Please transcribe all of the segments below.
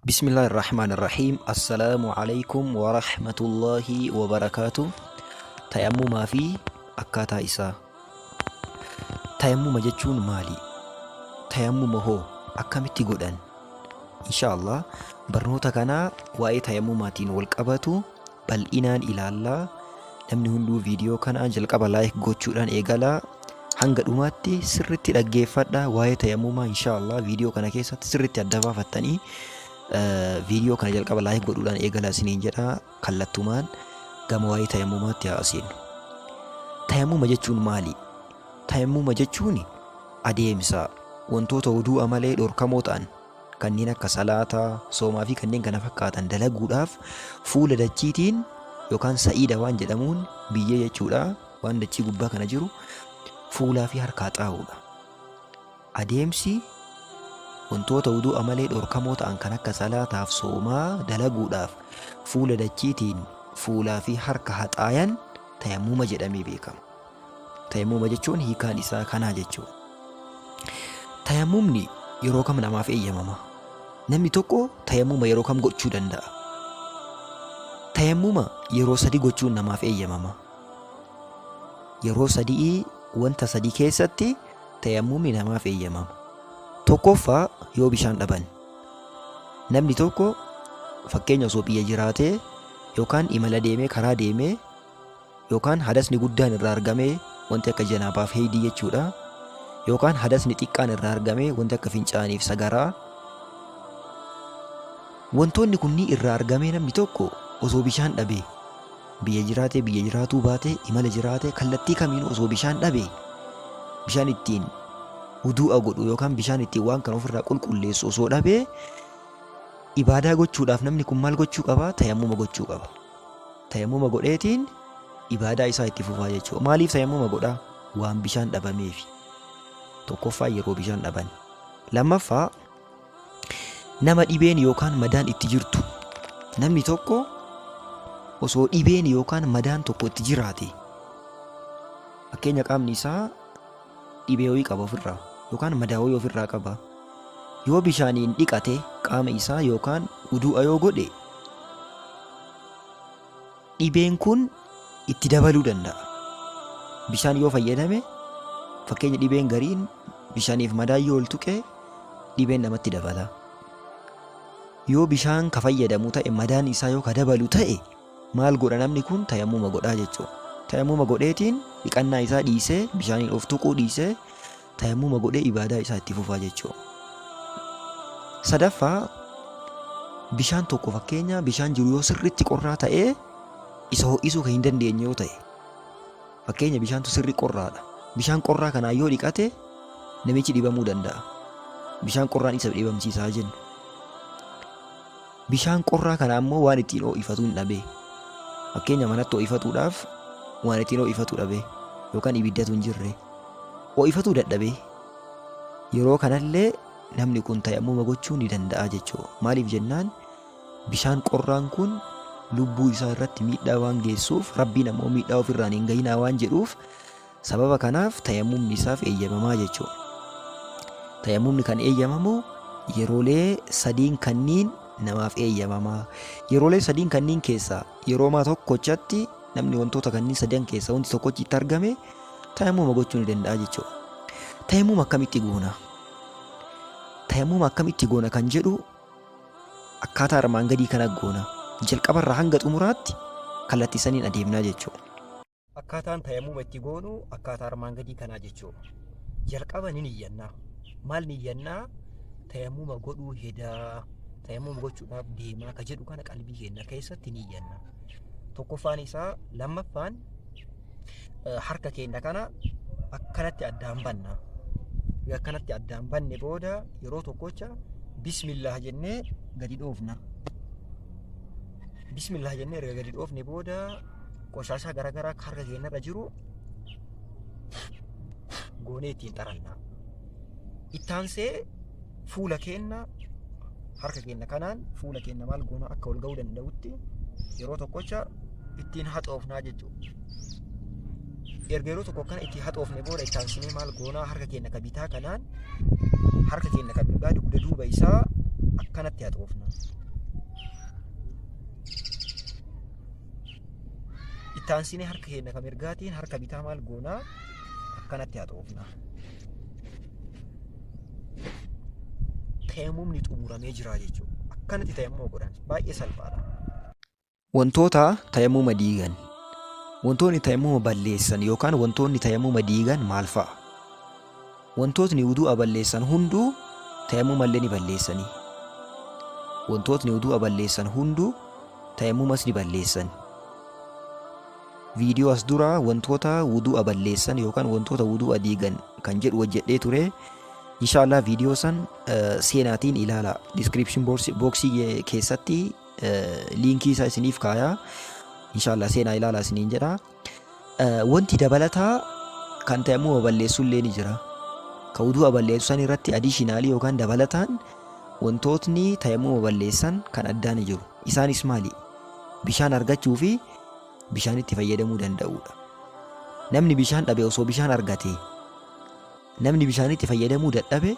Bismillaahi Rahmaani Rahiim. Assalaamu alaikum wa rahmatullaahi wa barakaatu. Tayammumaa fi akkaataa isaa. Tayammuma jechuun maali? Tayammuma hoo akkamitti godhan? Inshaallah barnoota kanaa waa'ee tayammumaatiin wal qabatu bal'inaan ilaallaa. Namni hunduu viidiyoo kana jalqaba like gochuudhaan eegalaa. Hanga dhumaatti sirritti dhaggeeffadha. Waa'ee tayammumaa inshaallah viidiyoo kana keessatti sirritti adda baafattanii viidiyoo kana jalqaba like godhuudhaan eegalaa isiniin jedha. Kallattumaan gama waa'ee tayammumaatti haa seennu. Tayammuma jechuun maali? Tayammuma jechuun adeemsa wantoota wuduu'a malee dhorkamoo ta'an kanneen akka salaataa, soomaa fi kanneen kana fakkaatan dalaguudhaaf fuula dachiitiin yookaan sa'iida waan jedhamuun biyyee jechuudha, waan dachii gubbaa kana jiru fuulaa fi harkaa xaa'uudha. Adeemsi wantoota wuduu'a malee dhorkamoo ta'an kan akka salaataaf soomaa dalaguudhaaf fuula dachiitiin fuulaa fi harka haxaayan tayammuma jedhamee beekama. Tayammuma jechuun hiikaan isaa kanaa jechuudha. Tayammumni yeroo kam namaaf eeyyamama? Namni tokko tayammuma yeroo kam gochuu danda'a? Tayammuma yeroo sadi gochuun namaaf eeyyamama. Yeroo sadii wanta sadii keessatti tayammumni namaaf eeyyamama. Tokkoffaa, yoo bishaan dhaban. Namni tokko fakkeenya osoo biyya jiraatee yookaan imala deemee, karaa deemee, yookaan hadasni guddaan irraa argamee, wanti akka janaabaaf heeydii jechuudha, yookaan hadasni xiqqaan irraa argamee, wanti akka fincaaniif sagaraa, wantoonni kunniin irraa argamee, namni tokko osoo bishaan dhabe, biyya jiraatee, biyya jiraatuu baatee, imala jiraatee, kallattii kamiinuu osoo bishaan dhabe, bishaan ittiin wuduu'a godhu yookaan bishaan ittiin waan kana ofirraa qulqulleessu osoo dhabee, ibaadaa gochuudhaaf namni kun maal gochuu qaba? Tayammuma gochuu qaba. Tayammuma godheetiin ibaadaa isaa itti fufaa jechuudha. Maaliif tayammuma godhaa? Waan bishaan dhabameefi. Tokkoffaa, yeroo bishaan dhaban. Lammaffaa, nama dhibeen yookaan madaan itti jirtu. Namni tokko osoo dhibeen yookaan madaan tokko itti jiraate, fakkeenya qaamni isaa dhibee wayii qaba ofirraa yookaan madaa wayii ofirraa qaba. Yoo bishaaniin dhiqate qaama isaa yookaan wuduu'a yoo godhe, dhibeen kun itti dabaluu danda'a. Bishaan yoo fayyadame, fakkeenya dhibeen gariin bishaaniif madaa yoo ol tuqe dhibeen namatti dabala. Yoo bishaan ka fayyadamu ta'e, madaan isaa yoo ka dabalu ta'e, maal godha namni kun? Tayammuma godhaa jechuudha. Tayammuma godheetiin dhiqannaa isaa dhiisee, bishaaniin of tuquu dhiisee, tayammuma godhee ibaadaa isaa itti fufaa jechuudha. Sadaffaa, bishaan tokko, fakkeenya bishaan jiru yoo sirriitti qorraa ta'ee isa ho'isuu kan hin dandeenye yoo ta'e, fakkeenya bishaantu sirri qorraadha. Bishaan qorraa kanaan yoo dhiqate namichi dhibamuu danda'a. Bishaan qorraan isa dhibamsiisaa jennu. Bishaan qorraa kana ammoo waan ittiin ho'ifatu hin dhabee. Fakkeenya manatti ho'ifatuudhaaf waan ittiin ho'ifatu dhabee yookaan ibiddatu hin jirre. Ho'ifatuu dadhabee. Yeroo kanallee namni kun tayammuma gochuu ni danda'a jechuudha. Maaliif jennaan, bishaan qorraan kun lubbuu isaa irratti miidhaa waan geessuuf, Rabbiin ammoo miidhaa ofirraan hin gahinaa waan jedhuuf, sababa kanaaf tayammumni isaaf eeyyamamaa jechuudha. Tayammumni kan eeyyamamu yeroolee sadiin kanniin namaaf eeyyamamaa. Yeroolee sadiin kanniin keessaa yeroo maa tokkochatti namni wantoota kanniin sadan keessaa wanti tokkochi itti argame tayammuma gochuu ni danda'a jechuudha. Tayammuma akkamitti goona? Tayammuma akkamitti goona kan jedhu akkaataa armaan gadii kana goona. Jalqabarraa hanga xumuraatti kallattii saniin adeemnaa jechuudha. Akkaataan tayammuma itti goonu akkaataa armaan gadii kanaa jechuudha. Jalqaba ni niyyannaa. Maal niyyannaa? Tayammuma godhuu hedaa. Tayammuma gochuudhaaf deemaa ka jedhu kana qalbii keenya keessatti niyyanna. Tokkoffaan isaa. Lammaffaan, harka keenya kana akkanatti addaan banna. Akkanatti addaan banne booda yeroo tokkocha bismillah jennee gadi dhoofna. Bismillah jennee erga gadi dhoofne booda qoshaashaa garaagaraa akka harka keenyarra jiru goonee ittiin xaranna. Ittaansee fuula keenya harka keenya kanaan fuula keenya maal goona? Akka ol ga'uu danda'utti yeroo tokkocha ittiin haxoofnaa jechuudha. Erga yeroo tokko akkana itti haxoofne booda ittaansinee maal goonaa? Harka keenya ka bitaa kanaan harka keenya kan mirgaa dugda duuba isaa Akkanatti haxoofna. Itti aansinee harka keenya kan mirgaatiin harka bitaa maal goonaa? Akkanatti haxoofna. Tayammumni xumuramee jira jechuudha. Akkanatti tayammuma godhan baay'ee salphaadha. Wantoota tayammuma diigan. Wantoonni tayammuma balleessan yookaan wantoonni tayammuma diigan maal fa'a? Wantootni wuduu'a balleessan hunduu tayammumallee ni balleessani. Wantootni wuduu'a balleessan hunduu tayammumas ni balleessan. Viidiyoo as dura wantoota wuduu'a balleessan yookaan wantoota wuduu'a diigan kan jedhu hojjedhee ture. Inshaallah viidiyoo san seenaatiin ilaala. Description box keessatti liinkii isaa isiniif kaaya. Inshaallah seenaa ilaalaa isiniin jedha. Wanti dabalataa kan tayammuma balleessu illee ni jira. Ka wuduu'a balleessu san irratti additionally yookaan dabalataan wantootni tayammuma balleessan kan addaa ni jiru. Isaanis maali? Bishaan argachuu fi bishaan itti fayyadamuu danda'uudha. Namni bishaan dhabe osoo bishaan argate, namni bishaanitti fayyadamuu dadhabe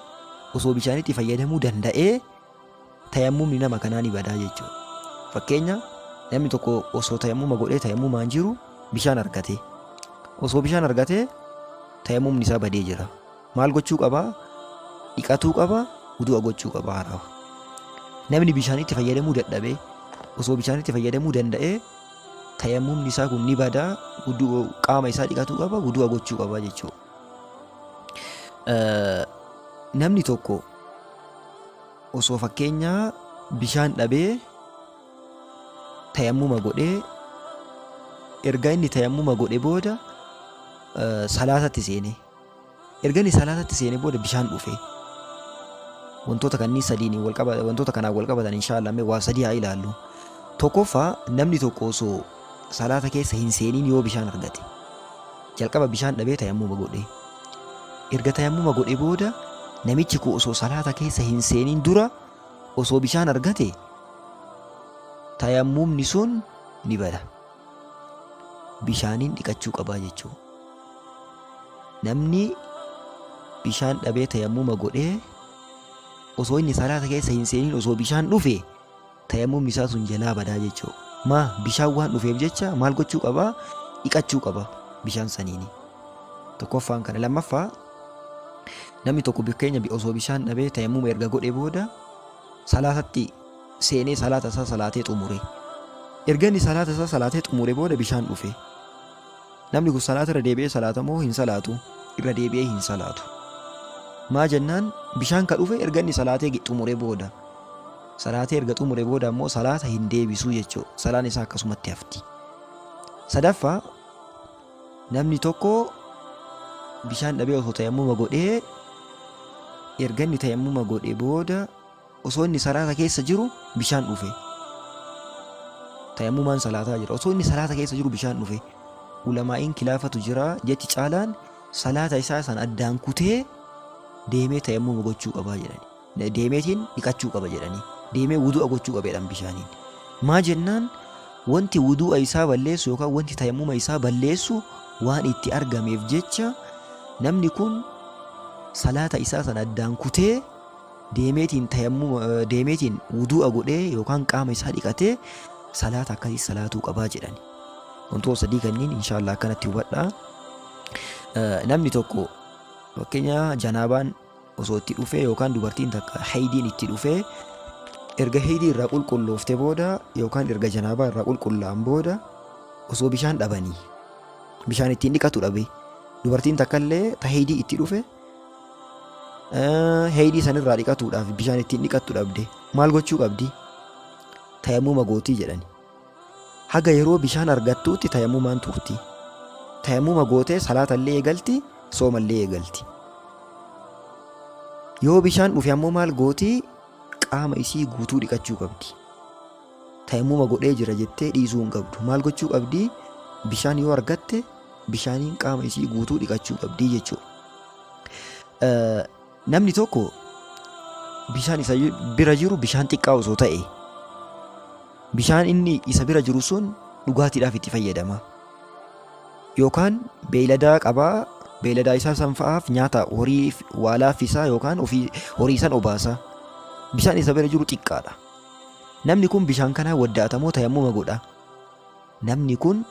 osoo bishaanitti fayyadamuu danda'ee tayammumni nama kanaa ni badaa jechuudha. Fakkeenya, namni tokko osoo tayammuma godhee tayammumaan jiru bishaan argate. Osoo bishaan argatee tayammumni isaa badee jira. Maal gochuu qabaa? Dhiqatuu qaba, wudu'a gochuu qaba haarawa. Namni bishaanitti fayyadamuu dadhabe osoo bishaanitti fayyadamuu danda'ee tayammumni isaa kun ni badaa, qaama isaa dhiqatuu qaba, wudu'a gochuu qaba jechuudha. Namni tokko osoo fakkeenya bishaan dhabee tayammuma godhee, erga inni tayammuma godhe booda salaatatti seene. Erga inni salaatatti seene booda bishaan dhufe. Wantoota kanneen sadiin wal qaba, wantoota kanaan wal qabatan inshaallah mee waa sadii haa ilaallu. Tokkoffaa, namni tokko osoo salaata keessa hin seeniin yoo bishaan argate. Jalqaba bishaan dhabee tayammuma godhe. Erga tayammuma godhe booda namichi kun osoo salaata keessa hin seeniin dura osoo bishaan argate, tayammumni sun ni bada. Bishaaniin dhiqachuu qabaa jechuudha. Namni bishaan dhabee tayammuma godhee osoo inni salaata keessa hin seeniin osoo bishaan dhufe, tayammumni isaa sun jalaa badaa jechuudha. Maa? Bishaan waan dhufeef jecha maal gochuu qabaa? Dhiqachuu qaba bishaan saniini. Tokkoffaan kana. Lammaffaa, namni tokko fakkeenya osoo bishaan dhabee tayammuma erga godhe booda salaatatti seenee salaata isaa salaatee xumure. Erga inni salaata isaa salaatee xumure booda bishaan dhufe. Namni kun salaata irra deebi'ee salaata moo hin salaatu? Irra deebi'ee hin salaatu. Maa jennaan, bishaan ka dhufe erga inni salaatee xumure booda. Salaatee erga xumure booda ammoo salaata hin deebisuu jechuudha. Salaan isaa akkasumatti hafti. Sadaffaa, namni tokko bishaan dhabee osoo tayammuma godhee, erga inni tayammuma godhe booda osoo inni salaata keessa jiru bishaan dhufe. Tayammumaan salaataa jira. Osoo inni salaata keessa jiru bishaan dhufe. Ulamaa'iin kilaafatu jira. Jechi caalaan salaata isaa san addaan kutee deemee tayammuma gochuu qabaa jedhani. Deemeetiin dhiqachuu qaba jedhanii. Deemee wudu'a gochuu qaba jedhan bishaaniin. Maa jennaan, wanti wudu'a isaa balleessu yookaan wanti tayammuma isaa balleessu waan itti argameef jecha namni kun salaata isaa san addaan kutee deemeetiin tayammuma deemeetiin wudu'a godhee yookaan qaama isaa dhiqatee salaata akkasii salaatuu qabaa jedhani. Wantoota sadii kanneen inshaallah akkanatti hubadhaa. Namni tokko fakkeenya janaabaan osoo itti dhufee yookaan dubartiin takka haydiin itti dhufee, erga haydii irraa qulqulloofte booda yookaan erga janaabaa irraa qulqullaa'an booda osoo bishaan dhabanii, bishaan ittiin dhiqatu dhabe, dubartiin takka illee ta haydii itti dhufe haydii sanirraa dhiqatuudhaaf bishaan ittiin dhiqattu dhabde, maal gochuu qabdi? Tayammuma gootii jedhani. Haga yeroo bishaan argattuutti tayammumaan turti. Tayammuma gootee salaatallee eegalti, soomallee eegalti. Yoo bishaan dhufe ammoo maal gooti? Qaama isii guutuu dhiqachuu qabdi. Tayammuma godhee jira jettee dhiisuu hin qabdu. Maal gochuu qabdi? Bishaan yoo argatte bishaaniin qaama isii guutuu dhiqachuu qabdi jechuudha. Namni tokko bishaan isa bira jiru bishaan xiqqaa osoo ta'e, bishaan inni isa bira jiru sun dhugaatiidhaaf itti fayyadama. Yookaan beeyladaa qabaa, beeyladaa isaa san fa'aaf nyaata horii waa laaffisa yookaan ofii horii san obaasa. Bishaan isa bira jiru xiqqaadha. Namni kun bishaan kanaan wadda'ata moo tayammuma godha? Namni kun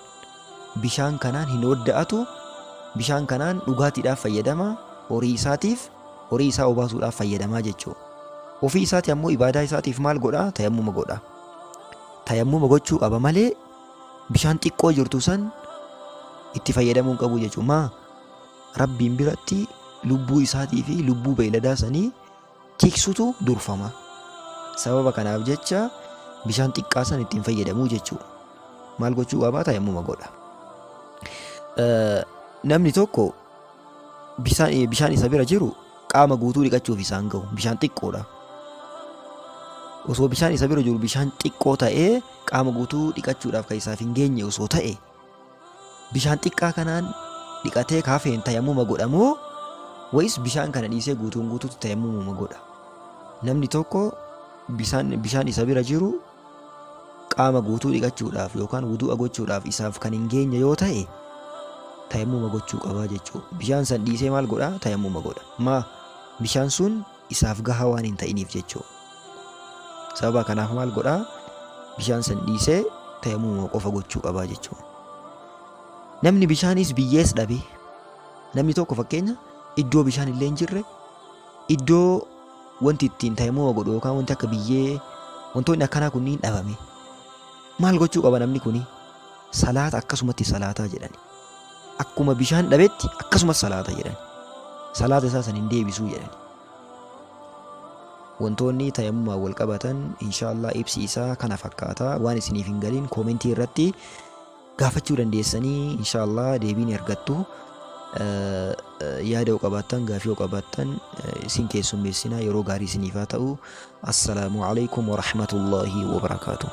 bishaan kanaan hin wadda'atu, bishaan kanaan dhugaatiidhaaf fayyadama, horii isaatiif, horii isaa obaasuudhaaf fayyadamaa jechuudha. Ofii isaati ammoo ibaadaa isaatiif maal godha? Tayammuma godha. Tayammuma gochuu qaba malee bishaan xiqqoo jirtu san itti fayyadamuu hin qabu jechuudha. Maa? Rabbiin biratti lubbuu isaatii fi lubbuu beeyladaa sanii tiksutu durfama. Sababa kanaaf jecha bishaan xiqqaa san ittiin fayyadamuu jechuudha. Maal gochuu qaba? Tayammuma godha. Namni tokko bishaan isa bira jiru qaama guutuu dhiqachuuf isaan gahu. Bishaan xiqqoodha. Osoo bishaan isa bira jiru bishaan xiqqoo ta'ee qaama guutuu dhiqachuudhaaf kan isaaf hin geenye osoo ta'e bishaan xiqqaa kanaan dhiqatee kaafeen tayammuma godha moo wayis bishaan kana dhiisee guutuun guutuutti tayammumuma godha? Namni tokko bishaan isa bira jiru qaama guutuu dhiqachuudhaaf yookaan wudu'a gochuudhaaf isaaf kan hin geenye yoo ta'e tayammuma gochuu qabaa jechuudha. Bishaan san dhiisee maal godha? Tayammuma godha. Maa? Bishaan sun isaaf gahaa waan hin ta'iniif jechuudha. Sababa kanaaf maal godha? Bishaan san dhiisee tayammuma qofa gochuu qabaa jechuudha. Namni bishaanis biyyees dhabe. Namni tokko fakkeenya iddoo bishaan illee hin jirre, iddoo wanti ittiin tayammuma godhu yookaan wanti akka biyyee wantoonni akkanaa kunniin dhabame. Maal gochuu qaba namni kuni? Salaata akkasumatti salaataa jedhani. Akkuma bishaan dhabetti akkasumas salaata jedhani. Salaata isaa san hin deebisuu jedhani. Wantoonni tayammumaan wal qabatan inshaallah ibsi isaa kana fakkaata. Waan isiniif hin galin koomentii irratti gaafachuu dandeessanii inshaallah deebii ni argattu. Yaada yoo qabaattan, gaafii yoo qabaattan isin keessummeessina. Yeroo gaarii isiniif haa ta'u. Assalaamu alaikum warahmatullaahi wabarakaatuh.